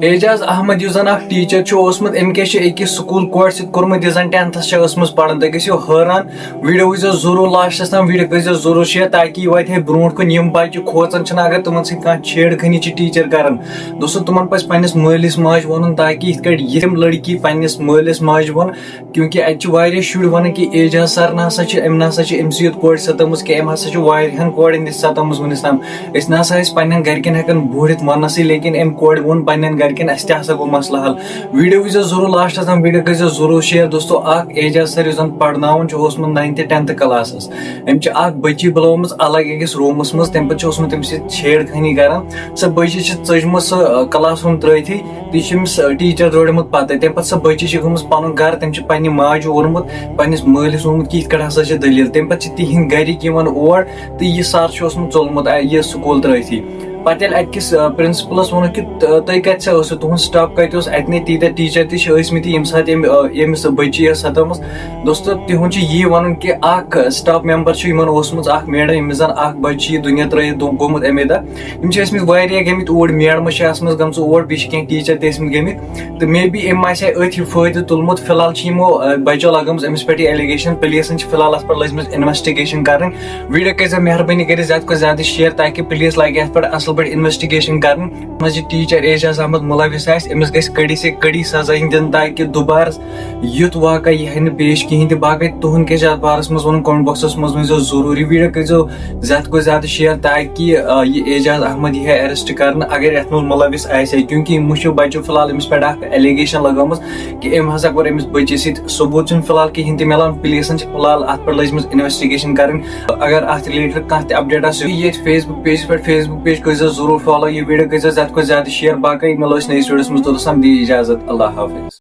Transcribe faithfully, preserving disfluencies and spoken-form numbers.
اعجاز احمد، یُس زن اکھ ٹیچر چھُ اوسمُت، أمۍ کیٛاہ چھُ أکِس سکوٗل کورِ سۭتۍ کوٚرمُت، یُس زن ٹینتھس چھےٚ ٲسمٕژ پران۔ تُہۍ گٔژھِو حٲران۔ ویڈیو وٕچھزیو ضروٗر لاسٹس تام، ویڈیو کٔرزیو ضروٗر شیئر، تاکہِ یہِ واتہِ ہے برونٛٹھ کُن۔ یِم بچہِ کھوژان چھِنہٕ، اگر تِمن سۭتۍ کانٛہہ چھیڑ خٲنی چھِ ٹیچر کران، دوستو، تِمن پزِ پننِس مٲلِس ماجہِ ونُن، تاکہِ یِتھ کٲٹھۍ یِم لڑکی پننِس مٲلِس ماجہِ ووٚن، کیونکہ اتہِ چھِ واریاہ شُرۍ ونان کہِ اعجاز سر نہ ہسا چھِ، أمۍ نہ ہسا چھِ أمۍ سٕے یوت کورِ ستٲمٕژ کینٛہہ، أمۍ ہسا چھِ واریاہن کورٮ۪ن تہِ ستٲمٕژ وُنیُس تام۔ أسۍ نہ ہسا ٲسۍ پننٮ۪ن گرِکٮ۪ن ہٮ۪کان بوٗرِتھ وننسٕے، لیکن أمۍ کورِ ووٚن پننٮ۪ن گرِکٮ۪ن، اسہِ تہِ ہسا گوٚو مسلہٕ حل۔ ویڈیو وٕچھزیو ضروٗر لاسٹس تام، ویڈیو کٔرزیو ضروٗر شیئر۔ دوستو، اکھ اعجاز سر یُس زن پرناوان چھُ اوسمُت ناینتھ تہٕ ٹینتھ کلاسس، أمۍ چھِ اکھ بچی بُلٲومٕژ الگ أکِس روٗمس منٛز، تمہِ پتہٕ چھُ اوسمُت تٔمِس سۭتۍ چھیڑ خٲنی کران۔ سۄ بچی چھِ ژٔجمٕژ سۄ کلاس روٗم ترٲوتھٕے، تہٕ یہِ چھِ أمِس ٹیچر دورمُت پتہٕ۔ تمہِ پتہٕ سۄ بچی چھِ گٔمٕژ پنُن گرٕ، تٔمۍ چھِ پننہِ ماجہِ ووٚنمُت، پننِس مٲلِس ووٚنمُت کہِ یِتھ کٲٹھۍ ہسا چھِ دٔلیٖل۔ تمہِ پتہٕ چھِ تِہنٛدۍ گرِکۍ یِوان اور تہٕ یہِ سر چھُ اوسمُت ژوٚلمُت، آ، یہِ سکوٗل ترٲوتھٕے۔ پتہٕ ییٚلہِ اتہِ کِس، آ، پرنسپلس ووٚنُکھ کہِ، آ، تُہۍ کتہِ سا ٲسِو، تُہنٛد سٹاف کتہِ اوس؟ اتہِ نے تیٖتیٛاہ ٹیچر تہِ چھِ ٲسمٕتۍ ییٚمہِ ساتہٕ أمۍ، آ، ییٚمِس بچی ٲس ستٲمٕژ۔ دوستو، تِہُنٛد چھُ یی وَنُن کہِ اکھ سٹاف ممبر چھُ یِمن اوسمُت، اکھ میڈم، ییٚمِس زَن اکھ بچہٕ چھِ یہِ دُنیا ترٲوِتھ دو-، گوٚمُت اَمے دۄہ۔ یِم چھِ ٲسمٕتۍ واریاہ گٔمٕتۍ اوٗرۍ، میڈمہٕ چھِ آسمٕژ گٔمژٕ اور، بیٚیہِ چھِ کینٛہہ ٹیچر تہِ ٲسمٕتۍ گٔمٕتۍ۔ تہٕ مے بی أمۍ آسہِ ہے أتھۍ یہِ فٲیدٕ تُلمُت۔ فی الحال چھِ یِمو، آ، بچو لگٲمٕژ أمِس پٮ۪ٹھ یہِ ایلیگیشن۔ پُلیٖسن چھِ فی الحال اَتھ پٮ۪ٹھ لٔجمٕژ انویسٹیگیشن کرٕنۍ۔ ویڈیو کٔرۍزیو مہربٲنی کٔرِتھ زیادٕ کھۄتہٕ زیادٕ شیئر، تاکہِ پُلیٖس لاگہِ اَتھ پٮ۪ٹھ اَصٕل پٲٹھۍ انویسٹیگیشن کرٕنۍ۔ منٛز یہِ ٹیچر اعجاز احمد ملوث آسہِ، أمِس گژھِ کڑی سے کڑی سزا یِنۍ دِنہٕ، تاکہِ دوبارٕ یُتھ واقعہ یی ہے نہٕ پیش کِہینۍ تہِ۔ باقٕے تُہُنٛد کیٛاہ چھُ اَتھ بارَس منٛز وَنُن؟ کمنٹ باکسَس منٛز ؤنۍزیو ضروٗر۔ یہِ ویڈیو کٔرۍزیو زیادٕ کھۄتہٕ زیادٕ شیئر، تاکہِ، آ، یہِ اعجاز احمد یی ہے اریسٹ کرنہٕ، اگر یَتھ منٛز ملوث آسہِ ہے، کیونکہ یِم وٕچھِو بَچو فی الحال أمِس پٮ۪ٹھ اکھ ایلیگیشن لگٲومٕژ کہِ أمۍ ہسا کوٚر أمِس بٔچی سۭتۍ۔ ثبوٗت چھُنہٕ فی الحال کِہینۍ تہِ مِلان، پُلیٖسَن چھِ فی الحال اَتھ پٮ۪ٹھ لٔجمٕژ انویسٹیگیشن کرٕنۍ۔ اگر اَتھ رِلیٹڈ کانٛہہ تہِ اپڈیٹ آسہِ، ییٚتھۍ فیس بُک پیجَس پٮ۪ٹھ، فیس بُک پیج کٔرۍزیو ضروٗر فالو، یہِ ویڈیو کٔرۍزیو زیادٕ کھۄتہٕ زیادٕ شیئر۔ باقٕے مِلو أسۍ نٔیِس ویڈیوَس منٛز، توٚتَس تام دِیِو اجازت، اللہ حافظ۔